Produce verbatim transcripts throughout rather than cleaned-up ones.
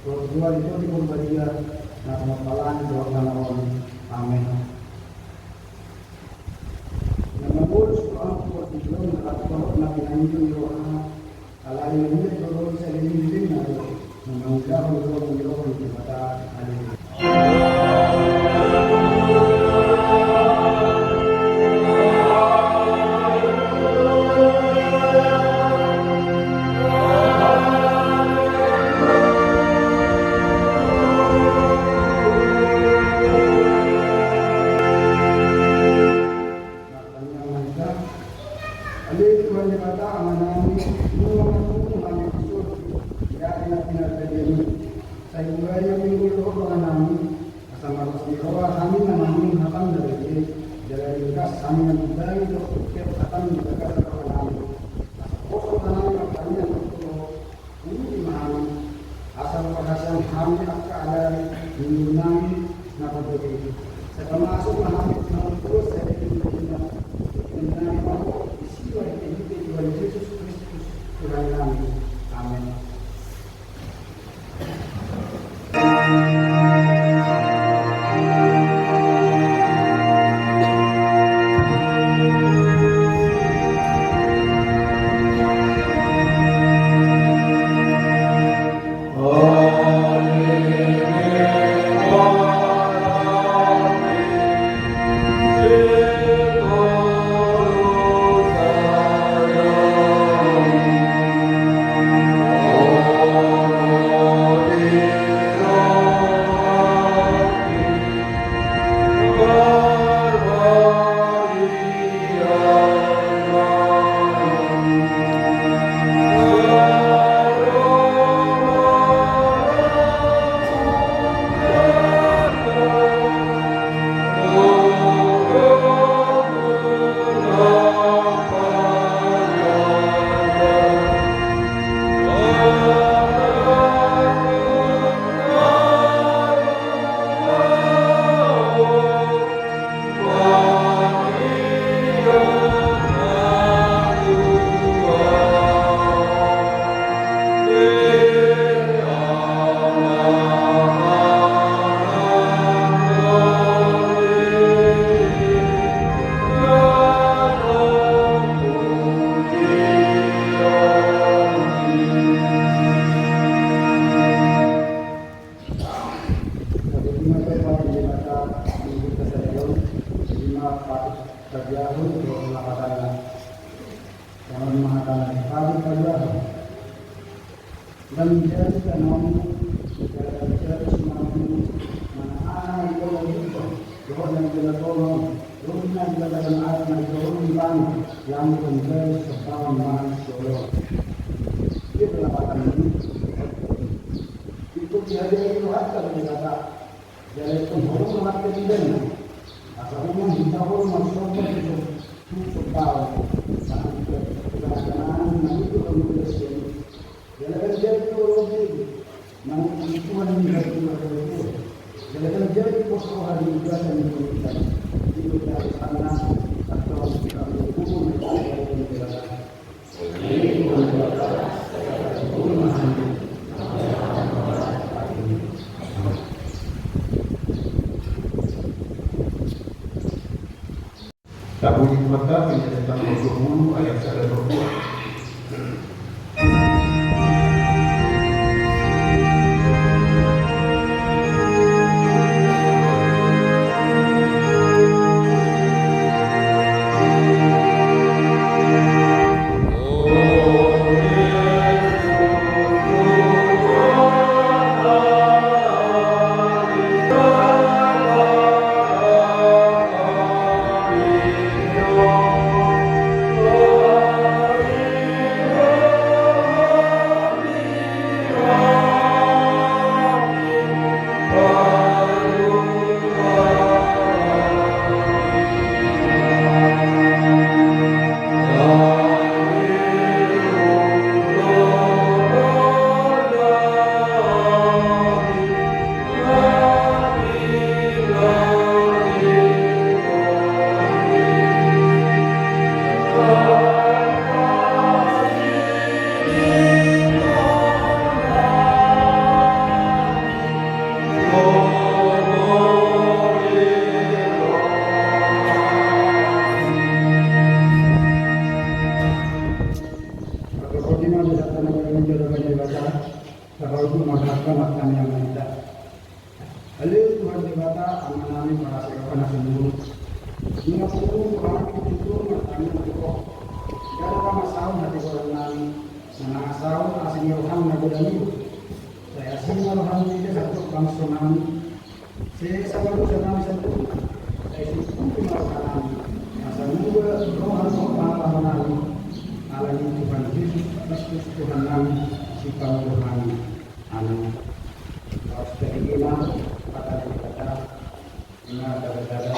Dohot di Tondi Porbadia, na pinapalas dohot na maroli. Amen. Na mangolu tu ahu portibi on, na tartuhor na pinangido ni roha, alai na niat do roha i saleleng ni lelengna do, na mangulahon roha ni roha ni Debata. Haleluya. Martangiang ma hita. Ale Tuhan Debata Amanami, nunga marpungu hami tu surgo, di ari na pinarbadia i. Sai buha ma pinggol dohot rohanami, asa marlas ni roha hami manangihon hataM na bege, jala ringgas hami manumbangi dohot tingkos hataM di bagasan rohanami. Asa poso rohanami martangiang dohot Ho, urupi ma hami, asa marhaseang hami angka ari ni umurnami na parbege i. Sai pamasuk ma hami tu hami tuas, sai denggan ma hami, disi ma hami, Tuhan Jesus Kristus, Tuhannami. Amen. Jadi, maka, Pak, di mata, di mata saya, di mata, Pak, kerja, untuk melakukan, jangan mengatakan, Pak, kerja. Dan jadi, kan, dan jadi, semua, mana, ah, itu, itu, itu, yang kita tolong, rumah, kita, dan, ah, itu, rumah, yang, dan jadi, sebab, mana, tolong. Itu, pendapatan ini. Ingkon dihadai rohanta do Debata, jala ingkon holong rohanta di ibana. Asa unang hita holong marsomba tu so-, tu sombaon, sahat tu ibana, na nidok hamu di bagasan i. Jala ganjang do holong i, mangihuthon Tuhan ni hatiha. Jala ganjang do pos roha di bagasan i. Di bagasan i, antong hita manghuthon Tuhan. Tabusi Tuhanta, Penjelasan tanggal dua puluh ayat sada sampai dua. Debata Amanami parasi roha na sumurung. Nunga sumurung rohami tu tutur martangiang tu Ho. Jala tama saut hatigoran nami, manang saut asi ni roham na godang i. Sai asi ma roham di tengah bangso nami. Sesa ma dosa nami saluhutna. Sai sungkun ma roha nami. Asa muba roha ni pangalaman nami. Ala ni Tuhan Jesus Kristus Tuhan nami, Sipangolu nami. Amin. Laos tadi ima hata ni Debata, ima Debata,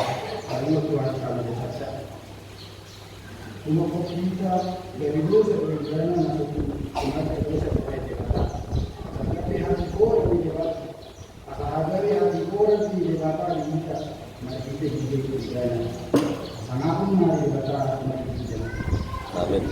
tarima Tuhan kami bersasa. Cuma kok kita dari dosa berjalan masuk ke mata dosa berjalan Debata. Sampai hati orang di Debata. Apa habari hati orang di Debata di kita. Mari kita hidup di dalam. Sangat mari Debata mari kita. Amin.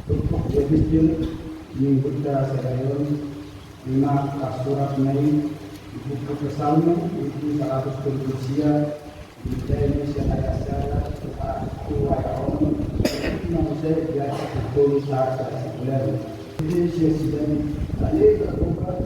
Turpuk Epistel minggunta sadari on, ima tarsurat ma i di buku Psalmen, buku saratus tolu pulu sia, di ayat sada, tu ayat onom, ima muse di ayat sampulu tolu sahat tu ayat sampulu ualu. Di ayat sada, ale berubah,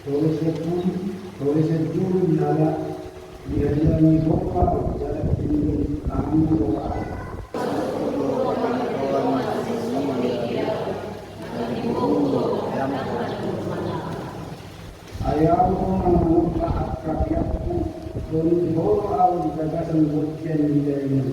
Tolu sian pudi, tolu sian pudi, jala di hadian ni Bapa, jala di tangan ni Bapa. Ai ahu do na mangorta angka biakku, songon i do ahu di bagasan bortian ni dainang.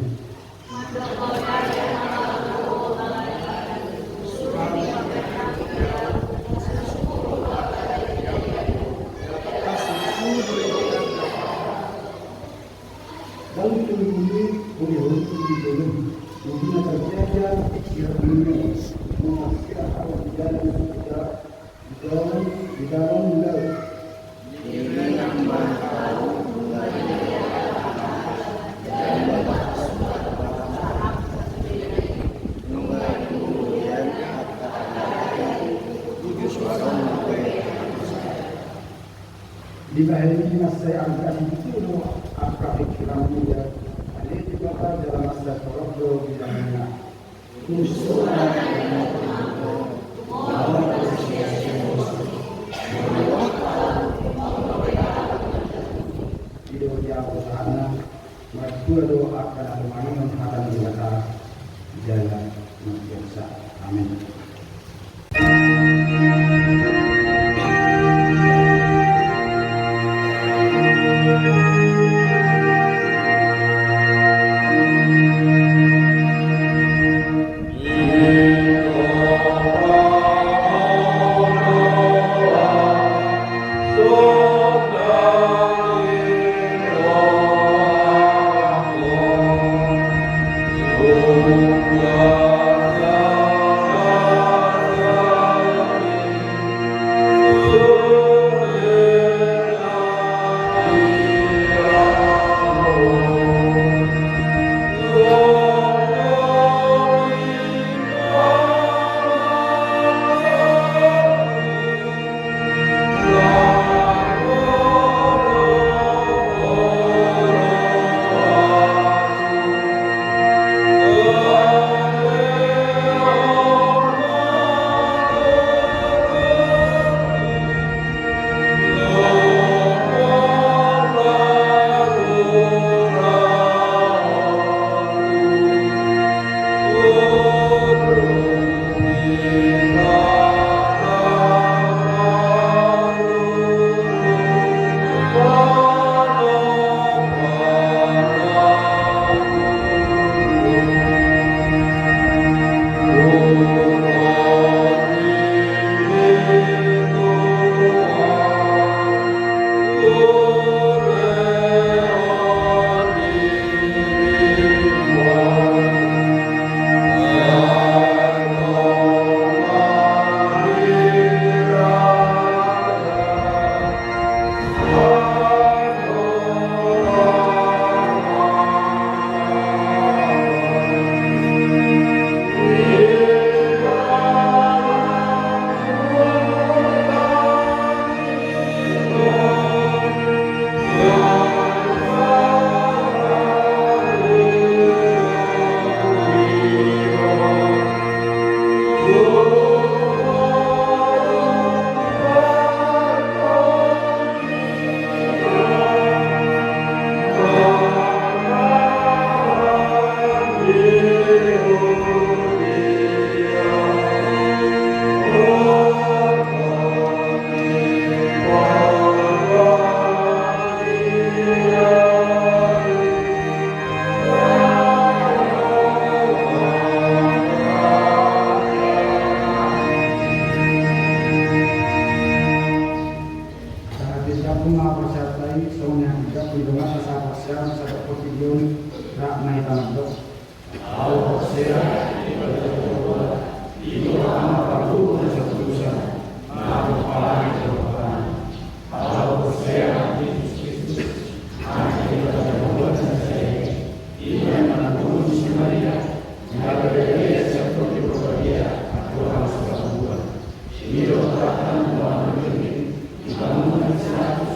Lalu tuli-tuli, tuli-tuli di jolom. Mungkin akan saja siap minum. Mau siap, harus di dalam kita. Di dalam, di dalam laut. Dibahen i mansai angka situtu do angka pingkiranmuna, ale Debata, jala mansai torop do bilangmuna. I do dia usaha na, martua do angka na tumangihon hata ni Debata, jala martua. Amin. Sahat i, sahat ma parsahat i, songon i hatinggap ni dongan na saparsiaran, sahat portibi on, rap na hita mandok. Au porsea, i do Ama parguru na satu dosa, na pomparan di Tuhan. Au porsea, Jesus Kristus, anak ni Debata Jahowa na sai, i do na mangguru di si Maria, na gabe sian Tondi Porbadia, Tuhan suka buat. I do kata Tuhan, di tangan na sinatus,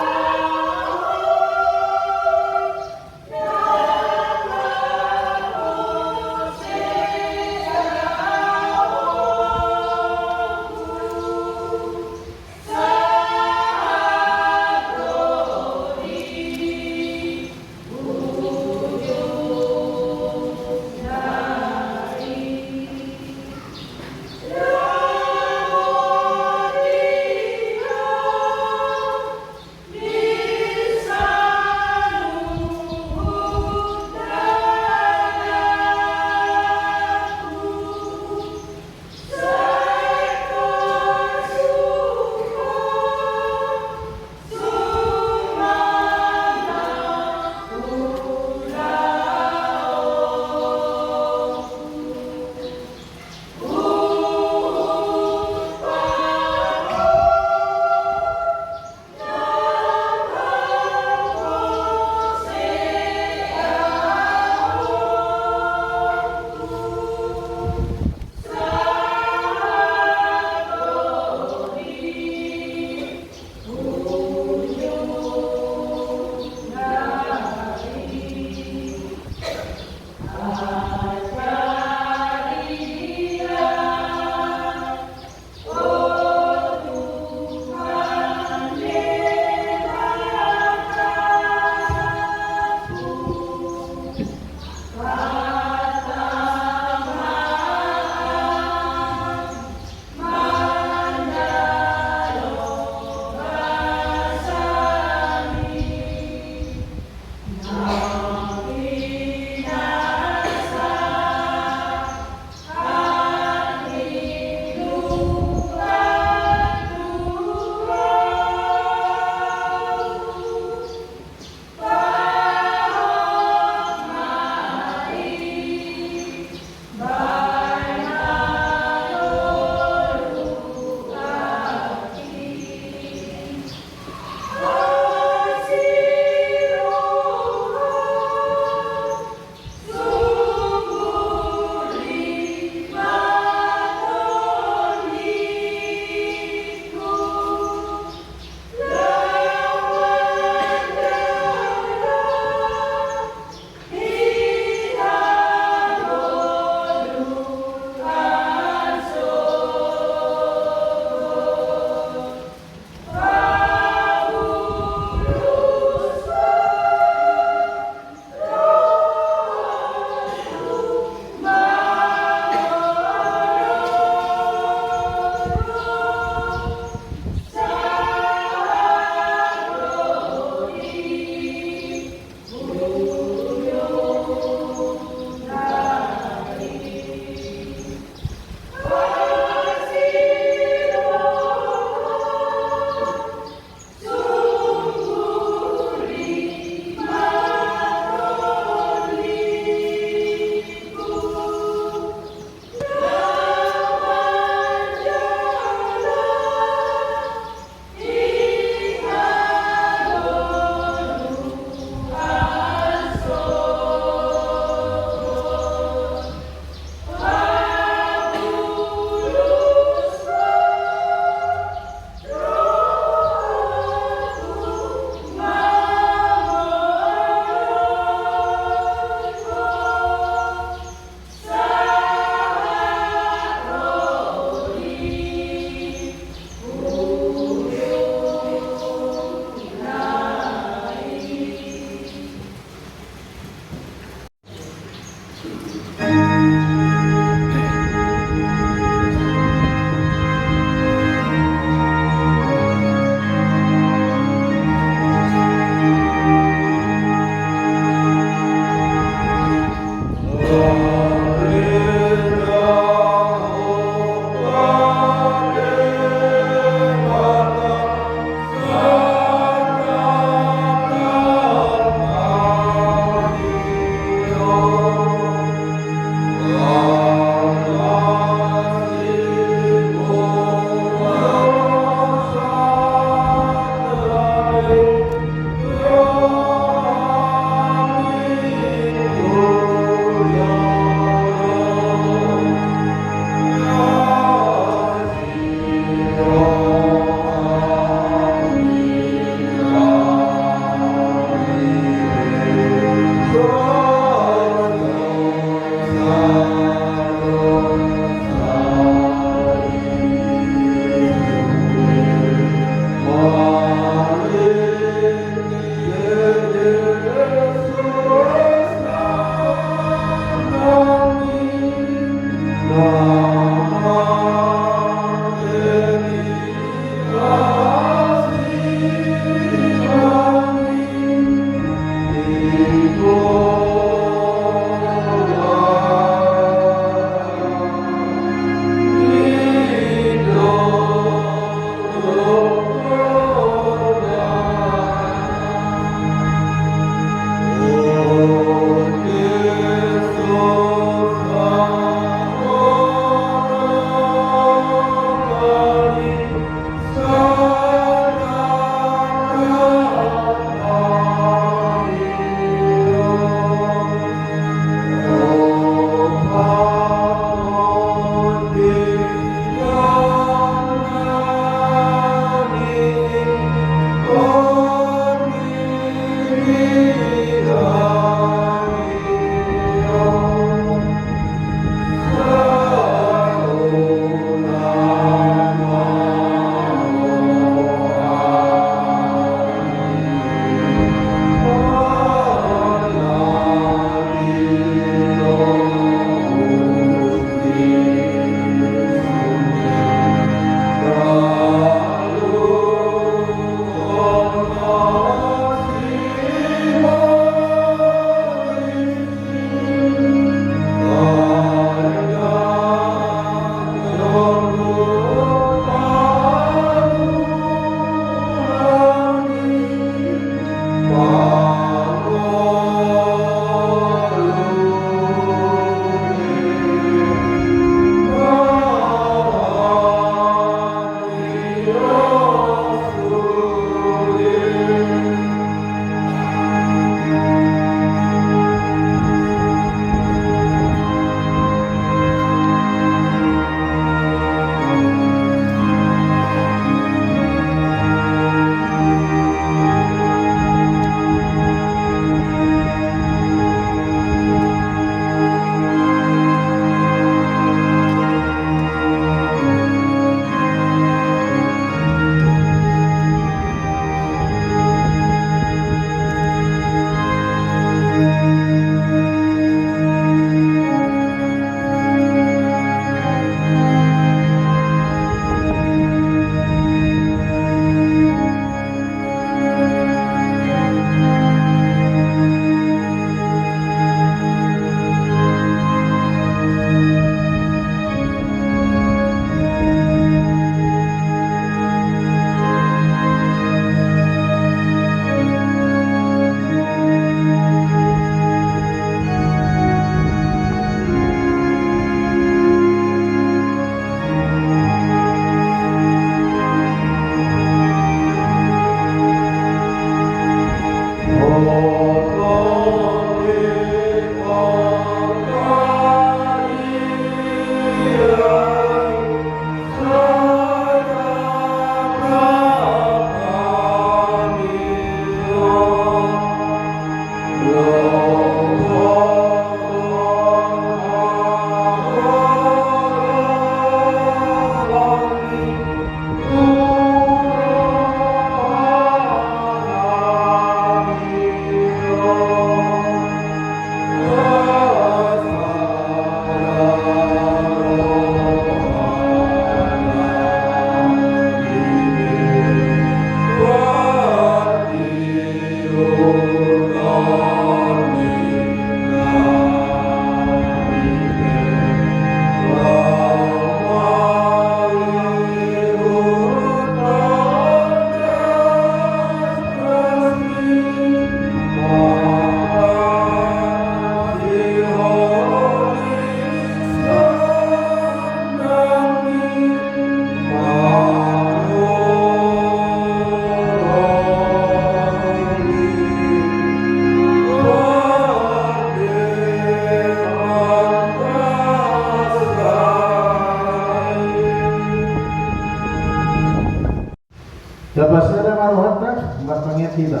Hita.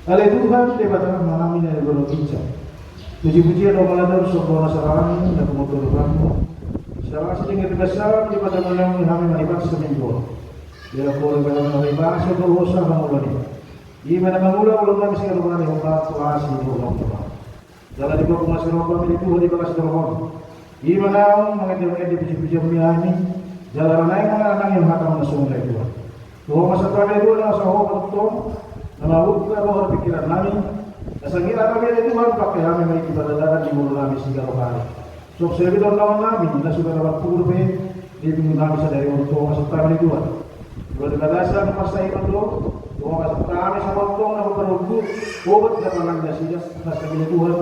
Ale Tuhan, Debata Amanami na di banua ginjang. Puji-pujian dohot pangalualuan songon na salangi na tumundalhon Ho. Salangi sitengger di bagasan Debata, mauliate hami manang di bagasan minggu on. Jala huria nami na dibasa do hosa mangulahon i. Ima na mangula ulaonnami siganup ari, hombar tu asi dohot holong ni rohaM. Jala diboan ma asi ni rohaM, ale Tuhan, di bagasan rohaM. Ima naung mangendehon puji-pujianMi hami, jala na naeng manangiang hataM na sumurung, ale Tuhan. Tu Ho ma santabi, ale Tuhan, asa Ho ma tongtong na mambuka roha dohot pingkirannami, asa anggiat hami, ale Tuhan, pangke hami ma i di paradalan ni ngolunami siganup ari. Songon i dohot na nami na suka dapat pur pe di minggunami sadari on, tu Ho ma santabi, ale Tuhan. Molo di bagasan parsahitonnami, tu Ho ma santabi, asa tongtong na mamparungkil obat na pangan nasida, na sangkili Tuhan,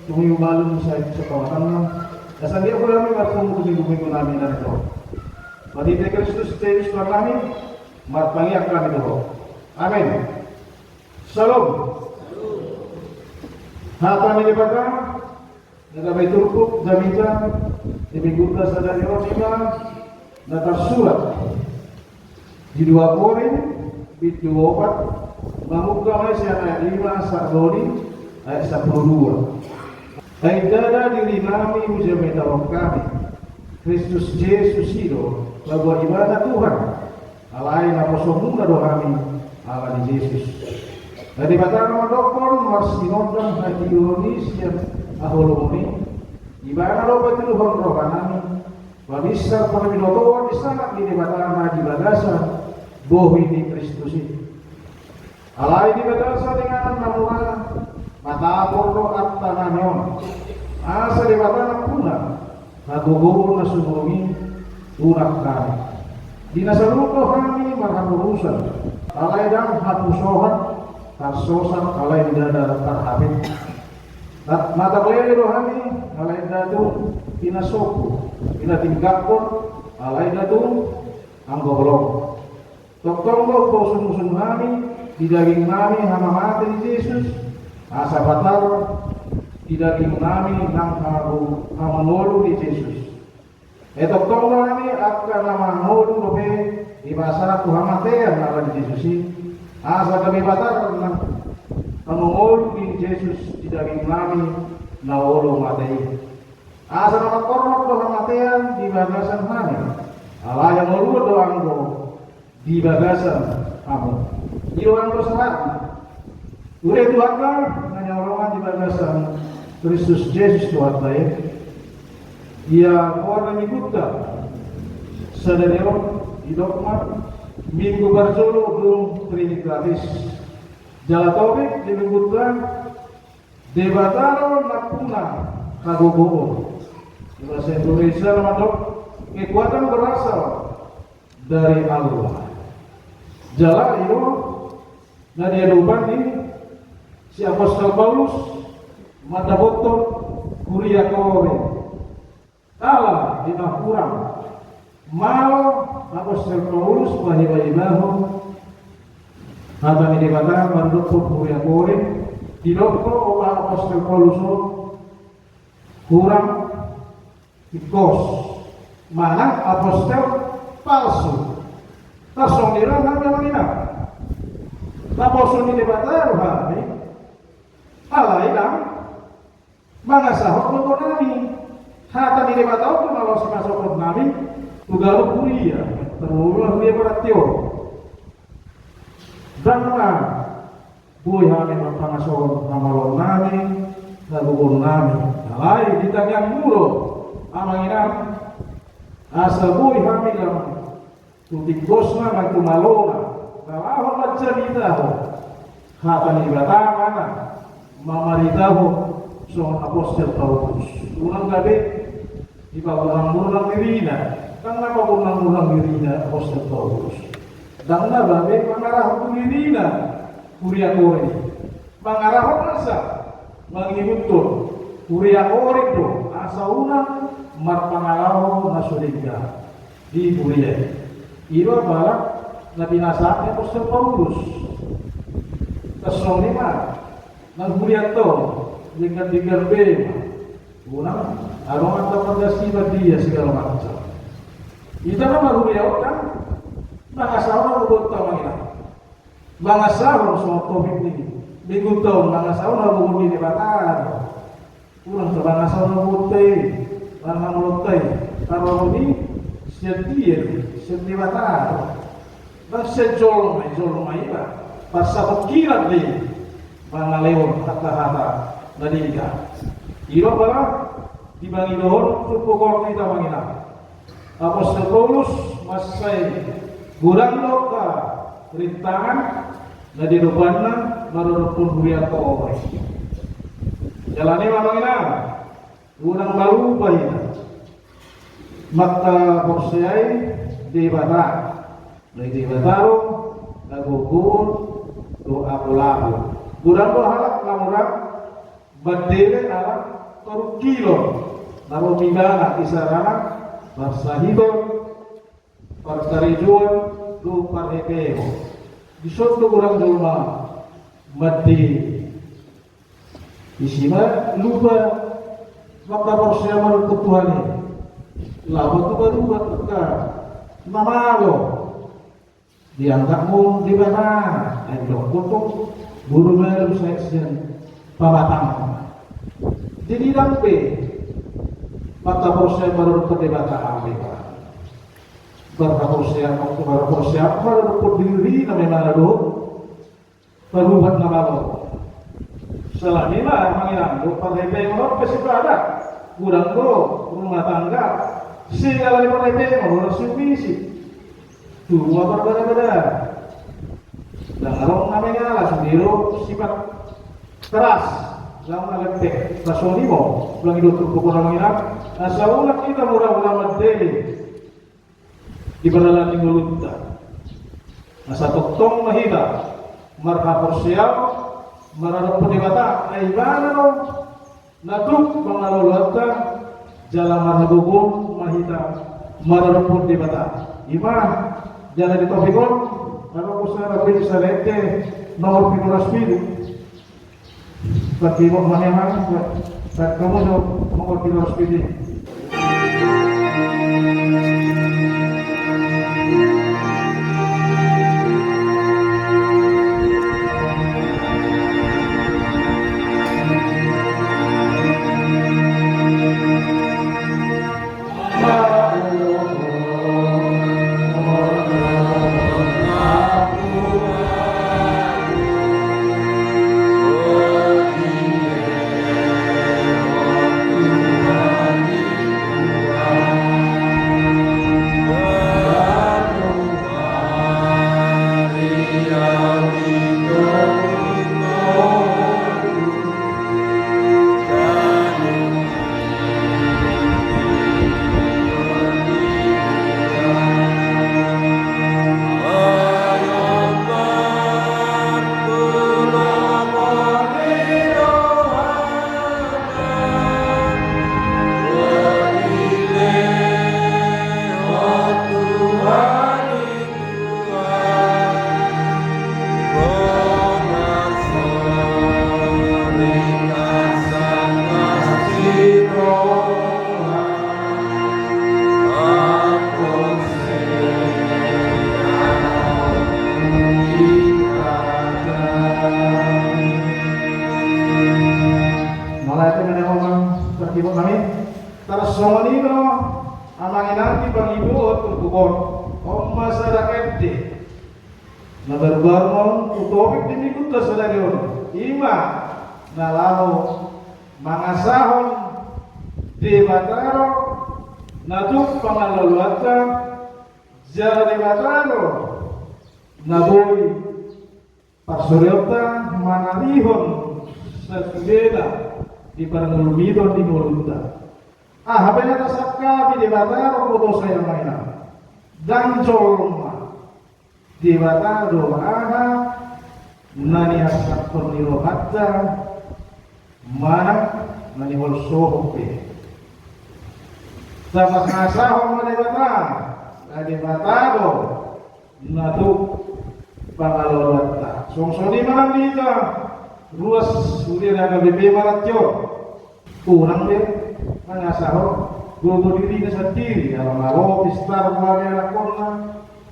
tumimbalun sai sepawatanna, na sangkili Tuhan, hami marpungu tu minggu-minggunami na ro. Marhite Kristus Jesus Tuhannami, martangiang hami tu Ho. Amen. Syalom. Hata ni Debata na gabe turpuk jamita di minggunta sadari on ima na tarsurat di dua Korint bindu opat, mamungka ma i sian ayat lima sahat tu ayat sampulu dua. Ai ndada dirinami hujamitahon hami, Kristus Jesus i do, paboa Ibana Tuhan. Alai naposomuna do hami ala ni Jesus. Na Debata na mandokkon marsinondang hatiuron i sian haholomon i, Ibana do patuduhon rohanami, pabinsar parbinotoan di sangap ni Debata na di bagasan bohi ni Kristus i. Alai di bagasan inganan na mura, matapor do artanami on. Asa Debata nampuna hagogoon na sumurung i unang hami. Di na saluhut do hami marhaporusan, alai ndang hapusohan, tarsosak, alai ndada tarhapit. Na, na tarlele do hami, alai nda tung pinasombu, pinatingkathon, alai nda tung anggo holong. Tongtong do hupausung-usung hami di dagingnami hamamate ni Jesus, asa patar di dagingnami nang hamu-, hamangolu ni Jesus. Ai tongtong do hami angka na mangolu dope dipasahat tu hamatean ala ni Jesus i, asa gabe patar nang hamangolu ni Jesus di dagingnami na olo mate i. Asa na mangkorhon do hamatean di bagasan hami, alai hangoluan do anggo di bagasan hamu. I do anggo sahatna. Huria Tuhanta na hinaholongan di bagasan Kristus Jesus Tuhanta i. Ia goar ni minggunta sadari on, didok ma minggu parjolo dung Trinitatis. Jala topik ni minggunta, Debata do nampuna hagogoon. Di bahasa Indonesia na mandok, kekuatan berasal dari Allah. Jala i do na diadopan ni si Apostel Paulus mandapothon huria Korint. Ala ima hurang. Malo Apostel Paulus pahibahibahon hata ni Debata mandokhon huria Korint, didok do Apostel Paulus on hurang, tingkos, manang apostel palsu. Tarsongon i do hami, amang inang. Naposo ni Debata do hami. Alai ndang mangasahon gogonami. Hata ni Debata on do na laos ipasohot nami tu ganup huria, tarlumobi ma huria paratior. Ndang na boi hami marpangasahon hamaloonnami, hagogoonnami. Alai di tangiangmu do, amang inang, asa boi hami lam tu tingkosna nang tu malona, na laho manjamitahon hata ni Debata, manang mamaritahon songon Apostel Paulus. Unang gabe dipamurnangmurnang dirina, ndang na pamurnangmurnang dirina Apostel Paulus. Ndang na gabe mangarahon tu dirina huria Korint. Mangarahon asa mangihuthon huria Korint do asa unang marpangalaho na so denggan di huria i. I do apala na pinasahat ni Apostel Paulus. Tarsongon i ma nang hurianta on, denggan-denggan be ma. Unang adong angka pangasiban dia segala macam. Hita na marhuria on kan mangasahon gogonta, amang inang. Mangasahon songon topik ni minggunta on, mangasahon hagogoon ni Debata do. Unang so mangasahon hagogoonta i, manang hamolonta i, haroroan i sian dia do, sian Debata do. Ndang sian jolma, jolma i ma parsatongkinan do i mangalehon hata-hata na denggan. I do pala di pangidoan turpuk on hita mangido. Apostel Paulus mansai godang do angka rintangan na diadopanna maradophon huria tonga on. Jala i ma mangido, unang malupa hita mangkaporseai Debata. Na i Debata do na gogo do apolapol. Godang do halak na mura mandele ala parungkilon na ro di ibana, isarana parsahiton, parkarejoan dohot parheheon. Dison do godang jolma mandele. Disi ma lupa mangkaporseai maradophon Tuhan i. Laho tuba-tuba angka na malo. Dianggap muse Debata, ai didok tong boru malum sae sian pamatangna. Jadi ndang be mangkaporseai maradophon Debata, Debata. Mangkaporseai, mangkaporseai maradophon dirina memang do parubat na malo. Salami ma mangido do parheheon on pe sipata. Godang do rumah tangga singkali ni parheheon on, ora sumisi. Tubu ma parbada-bada. Ndang adong na mengala, sude do sifat keras, ndang na lempeng. Songon i ma, ulang i do turpuk on mangido, asa unang hita mura-mura mandele di pardalanan ni ngolunta. Asa tongtong ma hita marhaporseaon maradophon Debata, ai ibana do na tuk pangaloloanta, jala marhagogoon ma hita maradophon Debata. I ma jala di topik on, adong do sada, sada ende nomor pitu ratus pitu. Tapi mau mana, tak kamu jawab nomor pitu ratus pitu. Mauliate ma di hamu amang parkibot nami. Tarsongon i do amang inang di pangidoan turpuk on. On ma sada ende na baru-baru on tu topik di minggunta sadari on, i ma na laho mangasahon Debata do na tuk pangaloloanta, jala Debata do na boi parsoreonta manarihon sasudena di parngolumiton di ngolunta. Aha pe na tasangkapi, Debata do botosa i, amang inang, ndang jolma. Debata do aha na niharsangkon ni rohanta manang na niholsohon pe. Tapangasahon ma Debata, na Debata do na tuk pangaloloanta. Songon i ma nang di hita ruas huria ni H K B P Marantio. Unang be mangasahon gogo dirina sandiri, ala malo pistar boha be anakkonna,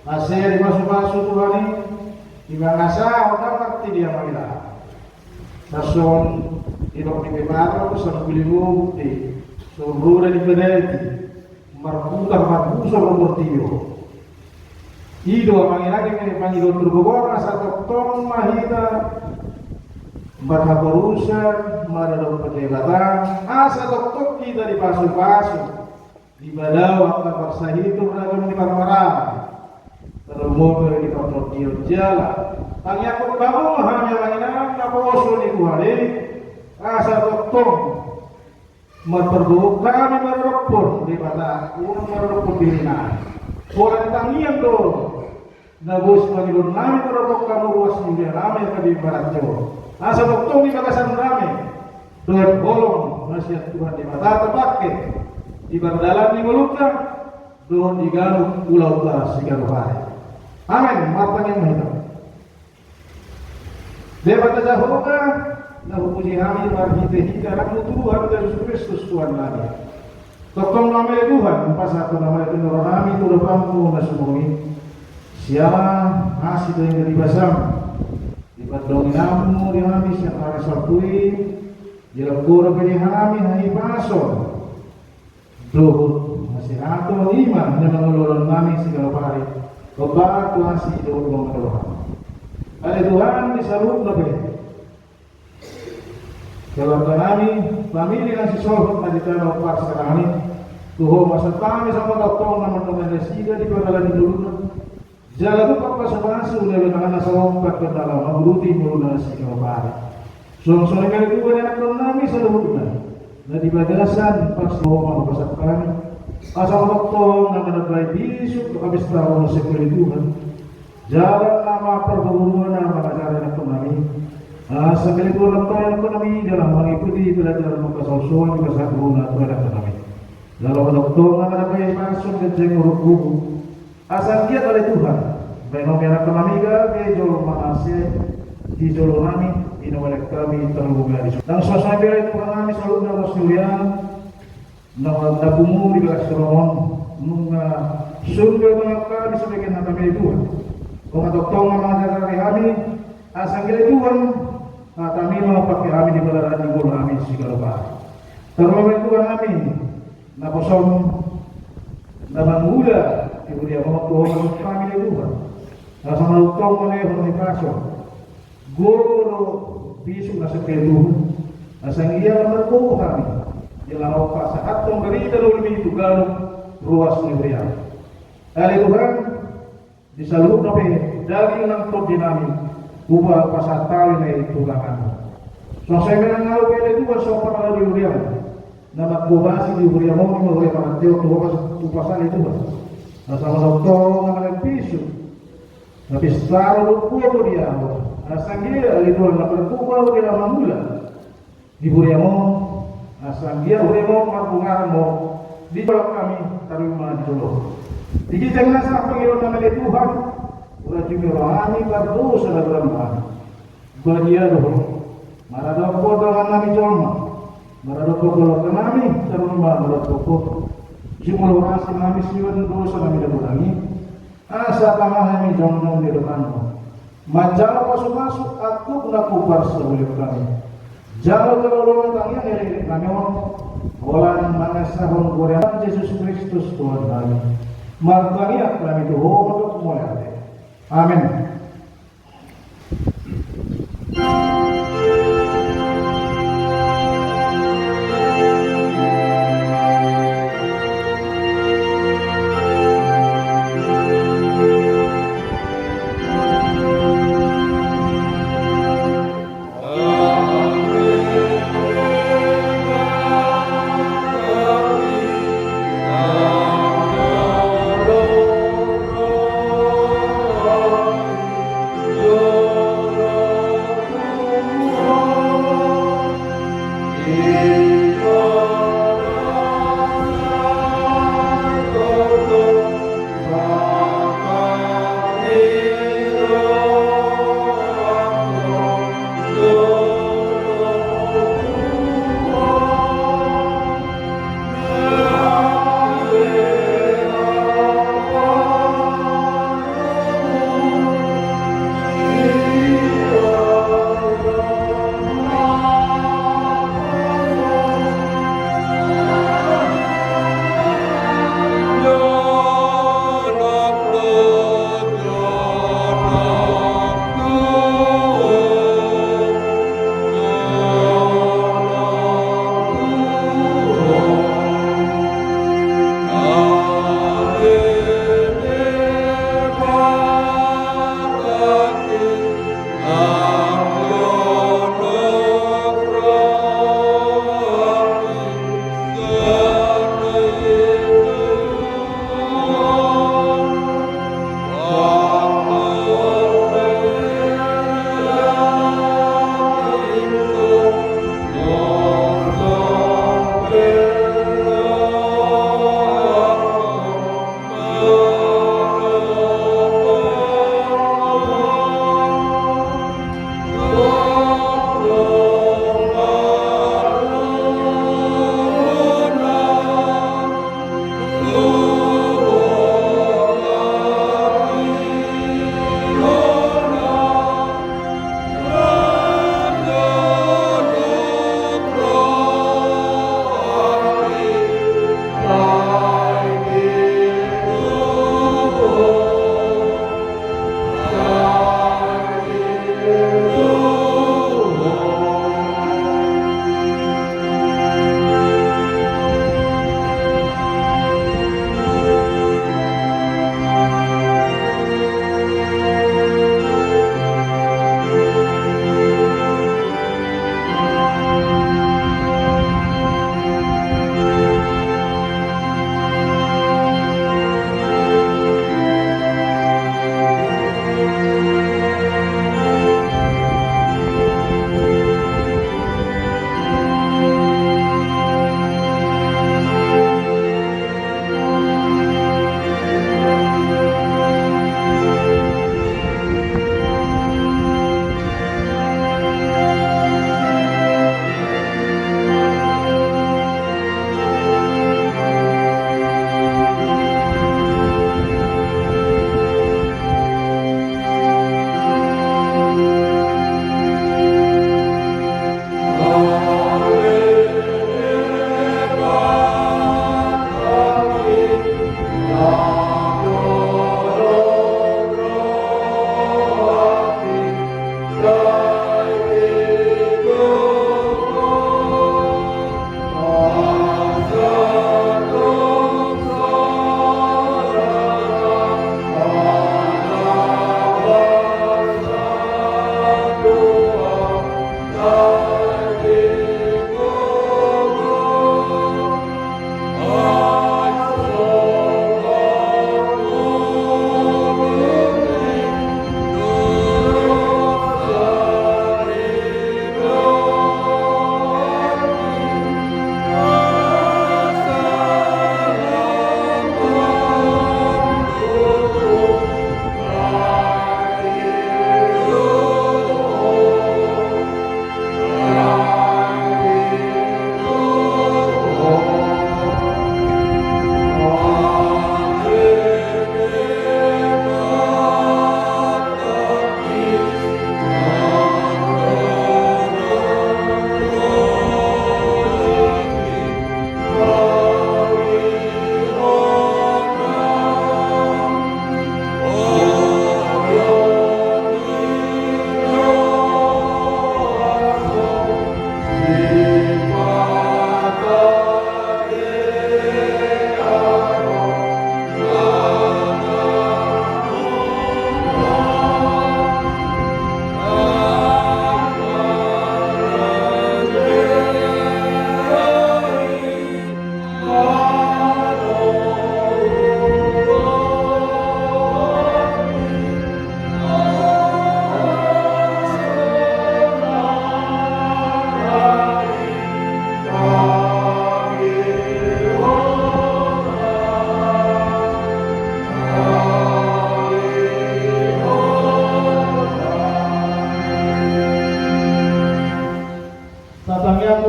asa dipasu-pasu Tuhan i, Di mangasahon na marti di amang ina. Sasongon didok ni Peparo, sangguling uhum di surura ni padati, marputar marbusor umur tio. I do amang ina di pangidoan turpuk on, asa tongtong ma hita marhaporusan maradophon Debata, asa tongtong hita dipasupasu. Di padao angka parsahiton ragam ni parmaraan, tarlumobi di partondion jala tangiangkon hamu ma hami amang ina naposo ni Tuhan i, asa tongtong marpargogoi hami maradophon Debata, unang maradophon dirinami. Pola di tangiang do na boi pangidoannami maradophon hamu ruas ni huria nami angka bibarajo. Asa tongtong di bagasan dame dohot holong na sian Tuhan Debata tapangke di pardalan ni ngolunta dohot di ganup ulaonta siganup ari. Amen. Martangiang ma hita. Debata Jahowa, na hupuji hami marhite-hite Anakmu Tuhan Jesus Kristus Tuhannami. Tongtong ma ale Tuhan, pasahathon ma ale Tuhan rohanami tu adopanmu na sumurung i. Siala asi dohot di basam, di pandongananmu di hami sian ari Sabtu i, dilehon Ho dope di hami hahipason dohot hasehaton, i ma na mangoloi ulaonnami siganup ari. Hombar tu asi dohot mangoloi roham. Ale Tuhan, di saluhutna pe keluarganami, famili na sisolhot na di tano parserahan i, tu Ho ma sahat hami, asa tongtong ma mandongani nasida di pardalan ni ngoluna. Jala tumpak pasupasu, ulaon na salompa, na laho mangurupi ngoluna siganup ari. Songon i ma ale Tuhan, ianakhonnami saluhutna na di bagasan parserahan i, Ho ma hupasahat hami, asa tongtong na manambai bisuk tu hapistaran ni ale Tuhan. Jala na mamparguru, na mangajari ianakhonnami. Asa ale Tuhan, tongtong ianakhonnami dalan mangikuti pelajaran mangkasalsoan di bagasan guru na tu ianakhonnami. Jala tongtong na manambai pasu ganjang ni umur. Asa anggiat ale Tuhan, baenon ianakhonnami gabe jolma na sai di jolonami, di na mangalean hami tarlumobi di son. Nang songon i pe ale Tuhannami, saluhutna ruas ni huriaM na pungu di bagas holong on, nunga sun do mangan hami sabagian hata ale Tuhan. Ho ma tongtong na mangajari hami, asa anggiat ale Tuhan, hatami ma pangke hami di pardalan ni ngolunami siganup ari. Tarlumobi Tuhan hami naposoM na mangula di huriaM on, tu Ho ma hami ale Tuhan. Asa tongtong ma lehon hahipason, gogo dohot bisuk na sangkatutup, asa anggiat margogo hami di laho pasahathon barita na uli i tu ganup ruas ni huriaM. Ale Tuhan, di saluhutna pe daging nang tondinami, hupasahat hami ma i tu tanganMu. Songon i ma nang ahu pe ale Tuhan, sompar ahu di huriaM, na manghobasi di huriaM on, huria panganteon tu Ho ma hupasahat ale Tuhan. Asa tongtong na mangalehon bisuk na pinsar dohot gogo di ahu, asa anggiat ale Tuhan na margogo ahu di laho mangula di huriaM on, asa anggiat huriaM on marbunga ma di jolo hami, tarlumobi ma di jolo. Di ginjang nasa pangidoannami ale Tuhan, hurajumi rohanami pardosa na godang hami. Badia do Ho maradophon dongannami jolma, maradophon keluarganami, tarlumobi ma maradophon Ho. Jumolo roha sinami sian dosanami na godang i, asa tama hami jongjong di adopanMu manjalo pasupasu angkup na huparsaulihon hami. Jalo jala ulaon tangiang ni elekeleknami on, holan mangasahon goar ni Jesus Kristus Tuhannami. Martangiang hami tu Ho mandok mauliate. Amen.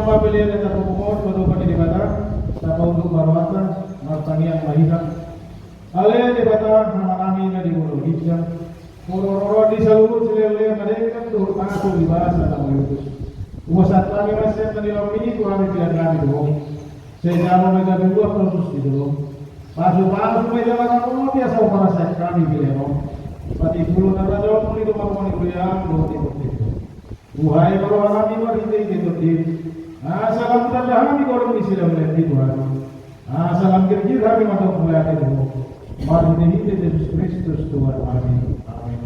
Pelean na tapupungan, padopan ni Debata, tapaunduk ma rohanta, martangiang ma hita. Ale Debata, Amanami na di banua ginjang, parorot ni saluhut silehonlehon na denggan dohot na so di basa na mauliutus. Hupasahat hami ma sian na nilehonmi tu hami pelean nami tu Ho. Sai jamot ma gabe uap na hushus di jolom. Pasupasu ma i jala ramoti asa huparsahat hami pelean on. Patimbulhon na rajaonmu di tongatonga ni huriaM dohot di portibi on. Buhai ma rohanami marhitehite Tondim. Asa lam tanda hami golong ni silehonlehonmi Tuhan. Asa lam girgir hami mandok mauliate tu Ho. Marhitehite Jesus Kristus Tuhannami. Amen.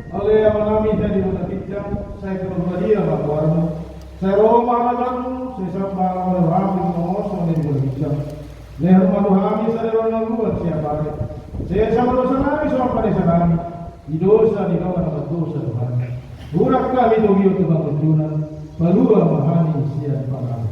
Ale Amanami na di banua ginjang, sai pinarbadia ma goarMu. Sai ro ma harajaonMu, sai saut ma harajaonMu, songon na di banua ginjang. Lehon ma tu hami sadari on hangoluan siapari. Sesa ma dosanami songon panesanami di dosa ni dongan na mardosa tu hami. Unang hami togihon tu pangunjunan, palua ma hami sian pangago.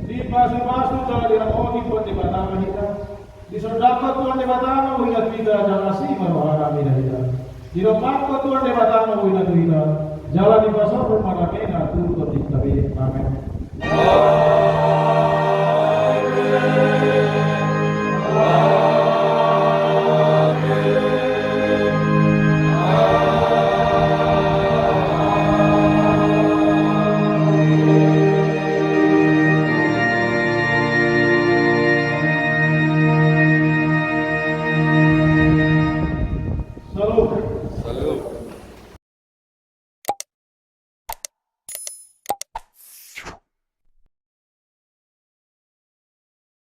Dipasupasu jala diramoti Tuhan Debata ma hita. Disondangkon Tuhan Debata ma bohina tu hita jala asi ma rohana mida hita. Didompakkon Tuhan Debata ma bohina tu hita jala dipasaorhon ma damena tu tondinta be. Amen.